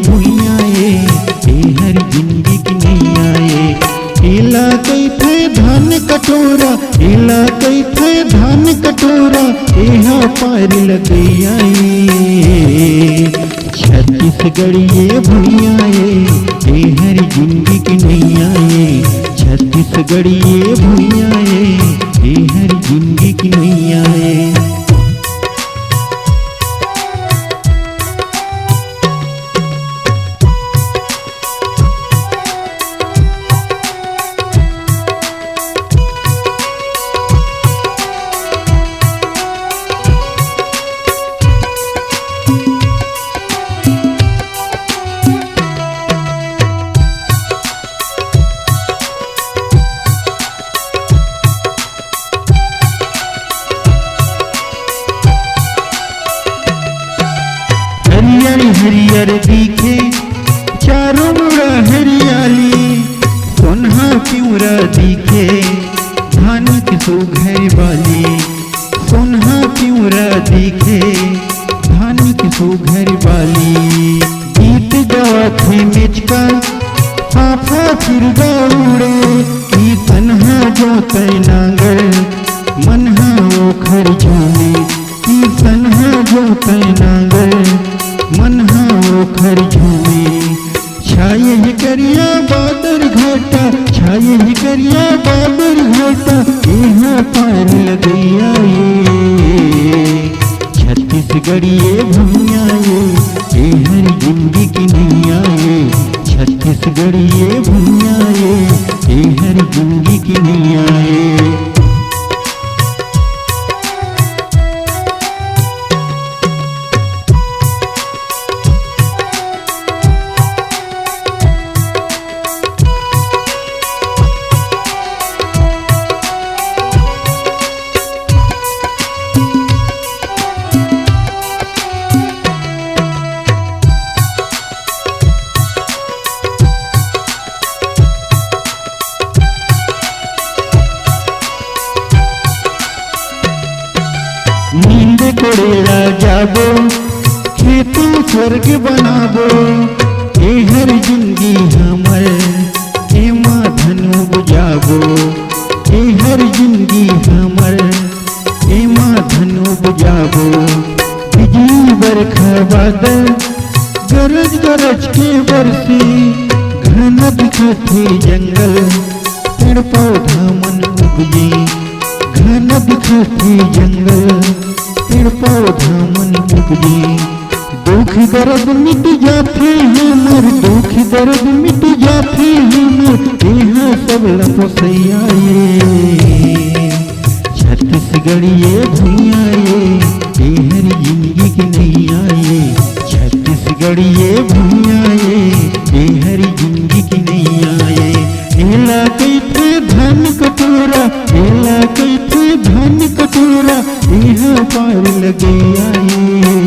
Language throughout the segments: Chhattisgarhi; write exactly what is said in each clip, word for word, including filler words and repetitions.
भुइयां ए, ए हर जिंदगी के नैया ए। एला कहिथे धान कटोरा, एला कहिथे धान कटोरा, एहा पार लगैया ए। छत्तीसगढ़ ए भुइयां ए, ए हर जिंदगी के नैया ए। छत्तीसगढ़ ए भुइयां ए, ए हर जिंदगी के नैया ए। हरियर हरियर दिखे चारों मुड़ा हरियाली, सोनहा पिंवरा दिखे धान के सुघर बाली। सोनहा पिंवरा दिखे धान के सुघर बाली। गीत गावत हे मेचका, फाफा फिरगा उड़े, किसन हा जोतय नांगर, मन हा ओखर झूमे। किसन हा जोतय नांगर, मन हा ओखर झूमे। छाये हे करिया बादर घटा, छाये हे करिया बादर घटा, एहा पार लगैया ए। छत्तीसगढ़ ए भुइयां ए, ए हर जिंदगी के नैया ए। छत्तीसगढ़ ए भुइयां ए, ए हर जिंदगी के नैया ए। नींद कोड़े ला जाबो, खेत स्वर्ग बनाबो, ए हर जिंदगी हमर, एमा धन उपजाबो, ए हर जिंदगी हमर, एमा धन उपजाबो। बिजली बरखा बादल गरज गरज के बरसी, घना दिखथे जंगल, पेड़ पौधा मन उपजे। घना दिखथे जंगल, पेड़ पौधा मन उपजे। दुख दर्द मिट जाथे हमर, दुख दर्द मिट जाथे हमर, एहा सब ला पोसैया ए। छत्तीसगढ़ ए भुइयां ए, ए हर जिंदगी के नैया ए। छत्तीसगढ़ ए भुइयां ए, ए हर जिंदगी के नैया ए। एला कहिथे धन कटोरा, एला कहिथे धन कटोरा, एहा पार लगैया ए।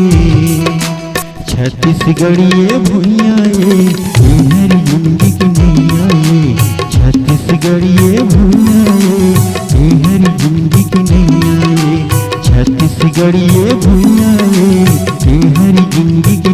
छत्तीसगढ़ ए भुइयां ए, ए हर जिंदगी के नैया ए। छत्तीसगढ़ ए भुइयां ए, ए हर जिंदगी के नैया ए। छत्तीसगढ़ ए भुइयां ए, ए हर जिंदगी के